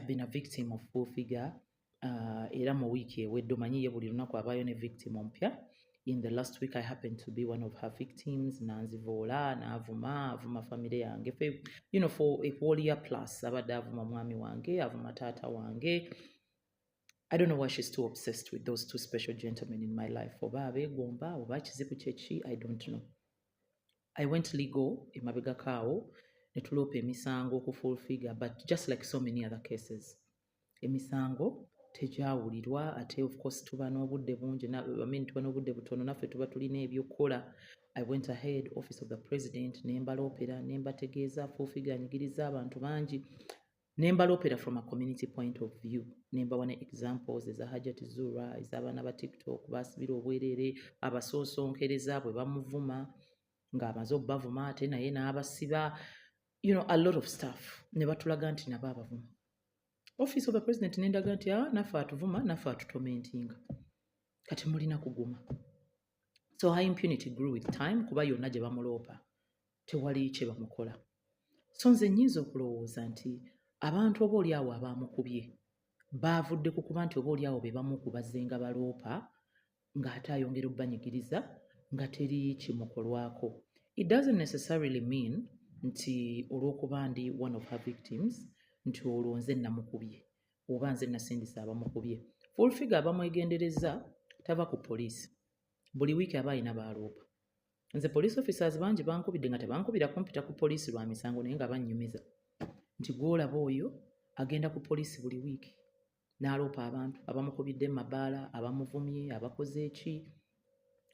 Have been a victim of Full Figure, era mu wiiki ewedde, omanyi ye buli lunaku abaayo ne victim omupya. In the last week I happened to be one of her victims. Nanzivoola, n'avuma, avuma famire yange for a whole year plus. Abadde avuma mwami wange, avuma taata wange. I don't know why she's too obsessed with those two special gentlemen in my life. Oba abeegomba oba kizibu kyeki, I don't know. I went legal emabegako awo ne tuloopa emisango ku Full Figure, but just like so many other cases, emisango tegyawulirwa. Ate of course tuba n'obudde bungi, I mean, tuba n'obudde butono, naffe tuba tulina ebyokukola. I went ahead, Office of the President, ne mbaloopera ne mbategeeza Full Figure anyigiriza abantu bangi, ne mbaloopera from a community point of view, ne mbawa ne examples eza Hajat Zura, ez'abaana ba TikTok basibira obwereere, abasoosonkereza bwe bamuvuma ng'amaze obbavuma ate naye n'abasiba, a lot of stuff. Ne batulaga nti nabo abavuma. Office of the President nendaga nti, ah, naffe atuvuma, naffe atutormentinga, kati mulina kuguma. So her impunity grew with time, kuba yonna gye bamuloopa tewali kye bamukola. So nze nnyinza okulowooza nti abantu oba oli awo abamukubye baavudde ku kuba nti oba oli awo be bamu ku bazzenga baloopa ng'ate ayongera obbanyigiriza nga teri kimukolwako. It doesn't necessarily mean nti olw'okuba ndi one of her victims nti olwo nze namukubye oba nze nasindisa abamukubye. Full Figure abamwegendereza tava ku poliisi. Buli wiiki aba alina baaloopa. Nze police officers bangi bankubidde nga tebankubira kumpita ku poliisi lwa misango, naye nga bannyumiza nti gw'olaba oyo agenda ku poliisi buli wiiki n'aloopa abantu abamukubidde mu mabaala, abamuvumye, abakoze eki.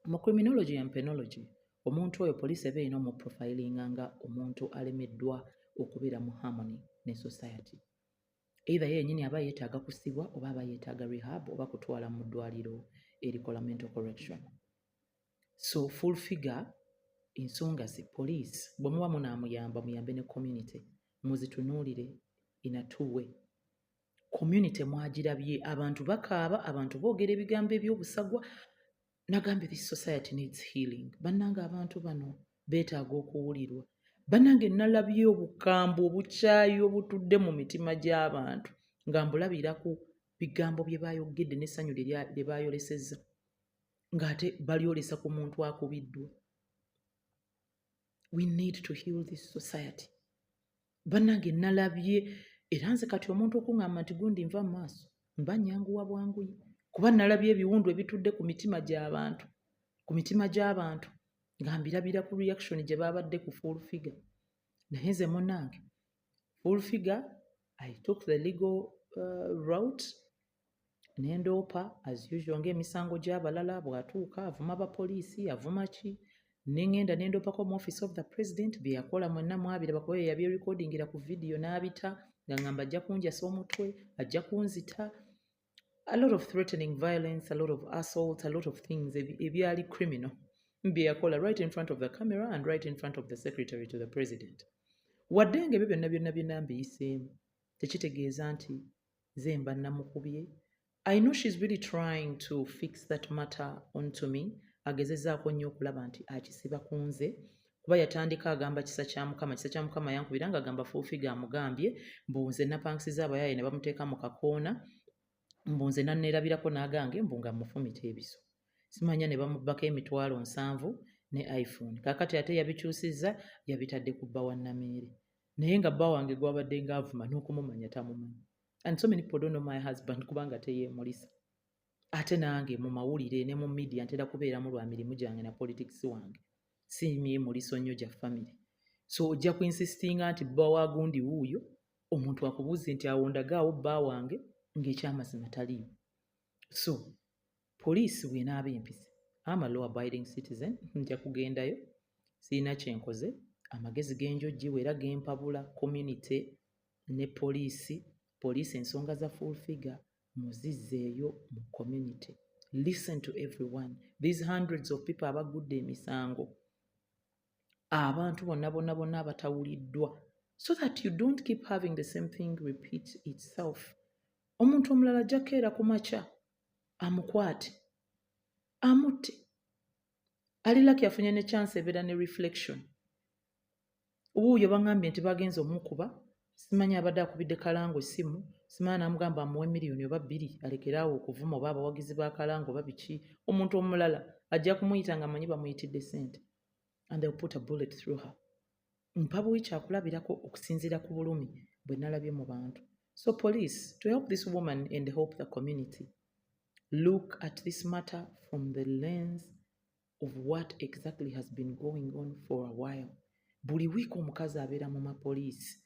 Mu criminology and penology, omuntu oyo poliisi eba erina omuprofilinga nga omuntu alemeddwa okubeera mu harmony ne society. Either ye yennyini aba yeetaaga kusibwa oba aba yeetaaga rehab oba kutwala mu ddwaliro erikola mental correction. So Full Figure ensonga ze, poliisi bwe muba munaamuyamba, muyambe ne community, muzitunuulire in a two way. Community mwagirabye, abantu bakaaba, abantu boogera ebigambo eby'obusagwa. Nagambye, this society needs healing. Bannange, abantu bano beetaaga okuwulirwa. Bannange, nalabye obukambwe, obukyayi obutudde mu mitima gy'abantu nga mbulabira ku bigambo bye baayogedde n'essanyu lye baayolesezza, ng'ate balyolesa ku muntu akubiddwa. We need to heal this society. Bannange, nalabye era nze kati omuntu okuŋŋamba nti gundi nva mu maaso, mba nnyanguwa bwanguyi, kuba nalabye ebiwundu ebitudde ku mitima gy'abantu, ku mitima gy'abantu nga mbirabira ku reaction gye baabadde ku Full Figure. Naye nze munnange, Full Figure, I took the legal route ne ndoopa as usual ng'emisango gy'abalala. Bw'atuuka avuma bapoliisi, avuma ki, ne ŋŋenda ne ndoopako mu Office of the President. Bye yakola mwenna mwabiraba, kuba ye yabyerecordingira ku vidiyo n'abita nga ŋŋamba ajja kunjasa omutwe, ajja kunzita, a lot of threatening violence, a lot of assault, a lot of things ebyali criminal bye yakola right in front of the camera and right in front of the secretary to the president. Wadde nga ebyo byonna byonna byonna mbiyiseemu, tekitegeeza nti nze mba namukubye. I know she's really trying to fix that matter onto me. Agezezzaako nnyo okulaba nti akisiba ku nze, kuba yatandika agamba kisa kya Mukama, kisa kya Mukama yankubira, ng'agamba Full Figure amugambye mbu nze napangisiza abayaaye ne bamuteeka mu kakoona, mbu nze nanneerabirako n'agange, mbu nga mufumita ebiso, simanya ne bamubbako 70,000 ne iPhone. Kaakati ate yabikyusizza, yabitadde ku bba wa Nameere, naye nga bba wange gwabadde ng'avuma n'okumumanya tamumanyi. And so many people don't know my husband, kubanga teyeemulisa. Ate nange mu mawulire ne mu media ntera kubeeramu lwa mirimu gyange na politics wange, si myemuliso nnyo gya family. So ojja kuinsistinga nti bba wa gundi wuuyo, omuntu akubuuze nti awo ndagaawo bba wange, ng'ekyamazima taliiwo. So poliisi bw'enaaba empise, am a law abiding citizen, nja kugendayo, sirina kyenkoze. Amagezi genjojjiwa era gempabula community ne poliisi: poliisi, ensonga za Full Figure muzizzeeyo mu community. Listen to everyone, these hundreds of people abagudde emisango, abantu bonna bonna bonna abatawuliddwa, so that you don't keep having the same thing repeat itself. Omuntu omulala ajja kukeera ku makya amukwate, amutte. Ali lucky afunye ne chance ebeera ne reflection. Wuuyo baŋŋambye nti bagenze omukuba, simanyi abadde akubidde Kalango essimu, Simanyi n'amugamba amuwe miliyoni oba bbiri alekere awo okuvuma oba abawagizi ba Kalanga oba biki. Omuntu omulala ajja kumuyita nga amanyi bamuyitidde ssente and they'll put a bullet through her. Mpa buwi kyakulabirako okusinziira ku bulumi bwe nalabye mu bantu. So police, to help this woman and help the community, look at this matter from the lens of what exactly has been going on for a while. Buli wiiki omukazi abeera mu mapoliisi.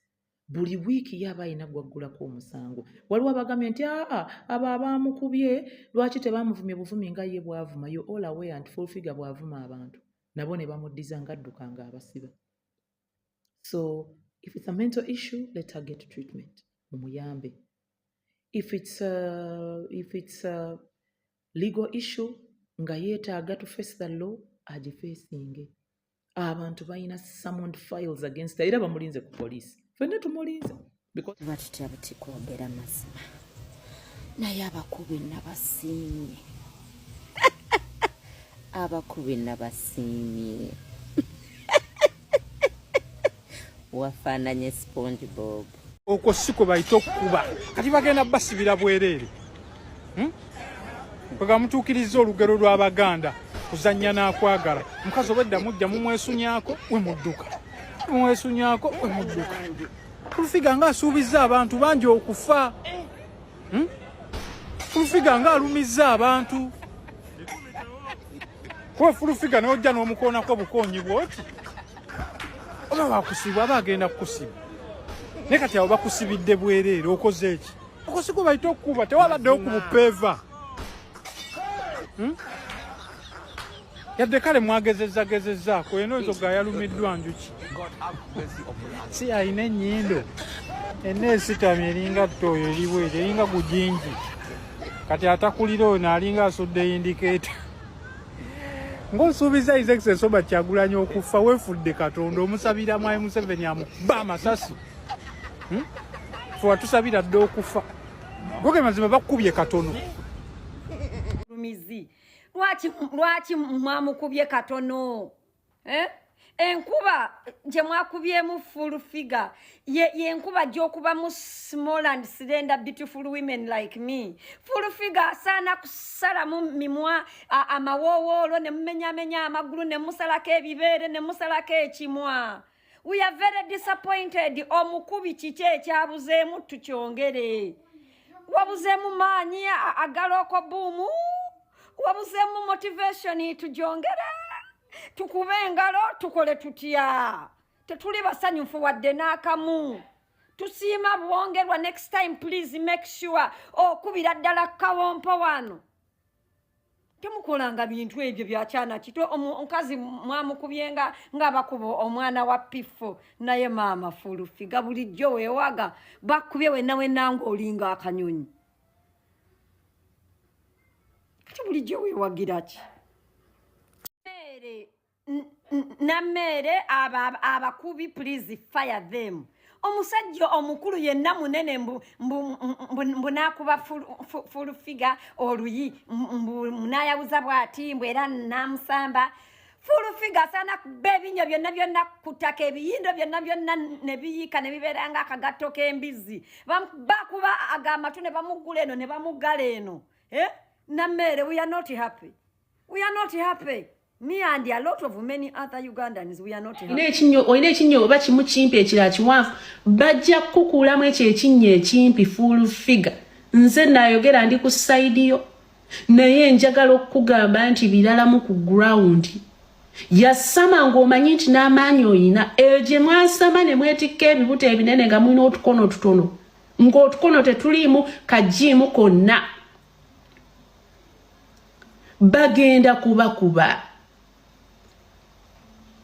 Buli wiiki ye aba alina gwaggulako omusango. Waliwo abagambye nti aa abo abaamukubye lwaki tebaamuvumye buvumi nga ye bw'avuma. You all aware nti Full Figure bw'avuma abantu nabo ne bamuddiza ng'adduka ng'abasiba. So if it's a mental issue, let her get treatment. Mumuyambe. If it's a legal issue nga yeetaaga to face the law, agifacinge. Abantu balina summoned files against her era bamulinze ku poliisi. Ffenna tumulinze. Because Tuba tutya buti kwogera mazima, naye abakubi nabasiimye, abakubi nabasiimye. Wafaananye Sponge Bob. Okwo si kwe bayita okukuba. Kati bagenda basibira bwereere, Kwega mutuukiriza olugero lw'Abaganda, kuzannya n'akwagala. Mukazi obwedda mujja mumwesunyaako, we mudduka, mumwesunyaako, we mudduka. Full Figure ng'asuubizza abantu bangi okufa, Full Figure ng'alumizza abantu. Kuba Full Figure n'ojja n'omukoonako bukoonyi bw'oti, oba wakusibwa, aba agenda kukusiba. Naye kati abo bakusibidde bwereere, okoze eki? Okwo bayita okukuba. Tewabaddewo ku bupeeva, Yadde kale mwagezezza gezezzaako. Eno enzoga yalumiddwa njuki, si alina ennyindo enna esitamye eringa ttooyo eribwere eringa gujinji. Kati atakulira oyo naalinga asudde indicator ng'osuubiza His Excellency Robert Kyagulanyi okufa. Weefudde Katonda, omusabira Mwami Museveni amukuba amasasi, Fe watusabira dde okufa. Goge mazima, bakubye katono. Lumizi, lwaki, lwaki mwamukubye katono, eh? Enkuba gye mwakubyemu Full Figure yenkuba gy'okubamu small and slender beautiful women like me. Full Figure asaana kusalamu mimwa, amawoowoolo, ne mumenyamenya amagulu, ne musalako ebibeere, ne musalako ekimwa. We are very disappointed. Omukubi kiki ekyabuzeemu? Tukyongere. Wabuzeemu maanyi agalooko buumu, wabuzeemu motivation. Tugyongere, tukube engalo, tukole tutya? Tetuli basanyufu wadde n'akamu. Tusiima bwongerwa. Next time, please make sure okubira ddala kawompo wano. Temukolanga bintu ebyo byakyana kito. Omukazi mwamukubye nga ng'abakuba omwana wa pifo. Naye maama Full Figure, bulijjo weewaga bakubye wenna wenna ng'olinga akanyonyi. Kati bulijjo weewagira ki? Mere nammeere abakubi, please fire them. Omusajja omukulu yenna munene mbu n'akuba Full Figure oluyi, mbu n'ayabuza bw'ati, mbu era n'amusamba. Full Figure asaana kuba ebinyo byonna byonna ku ttaka, ebiyindo byonna byonna ne biyiika ne bibeera nga akagatto k'embizzi. Bakuba agamatu ne bamuggula eno ne bamuggala eno, eh? Nammeere, we are not happy, we are not happy. Me and a lot of many other Ugandans, we are not happy. Olina ekinnyo, olina ekinnyo oba kimu kimpi, ekirala kiwanvu, bajja kukukuulamu ekyo ekinnyo ekimpi. Full Figure, nze naayogera ndi ku side yo, naye njagala okukugamba nti biralamu ku ground. Yasama ng'omanyi nti n'amaanyi oyina. Eyo gye mwasama ne mwetikka ebibuto ebinene nga mulina otukono otutono, ng'otukono tetuliimu kajiimu konna. Bagenda kubakuba.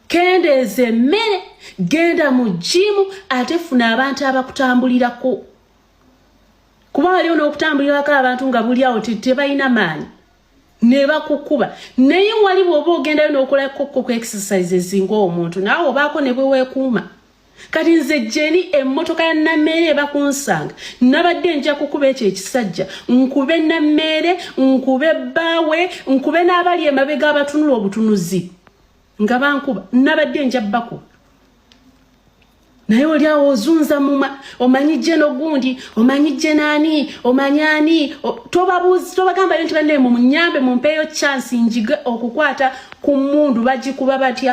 Kendeeza emmere, genda mu gym, ate funa abantu abakutambulirako, kuba waliwo n'okutambulirako abantu nga buli awo tebalina maanyi ne bakukuba. Naye wali bw'oba ogendayo n'okolako ku exercises ng'omuntu, naawe obaako ne bwe weekuuma. Kati nze jeni emmotoka ya Nammeere eba kunsanga, nabadde nja kukuba ekyo ekisajja, nkube Nammeere, nkube bbaawe, nkube n'abali emabega abatunula obutunuzi nga bankuba. Nabadde nja bakuba. Naye oli awo ozunza muma, omanyi jeno gundi, omanyi jenaani, omanyi ani, tobabuuzi, tobagambayo nti banne munyambe, mumpeeyo chance njige okukwata ku mundu, bagikuba batya?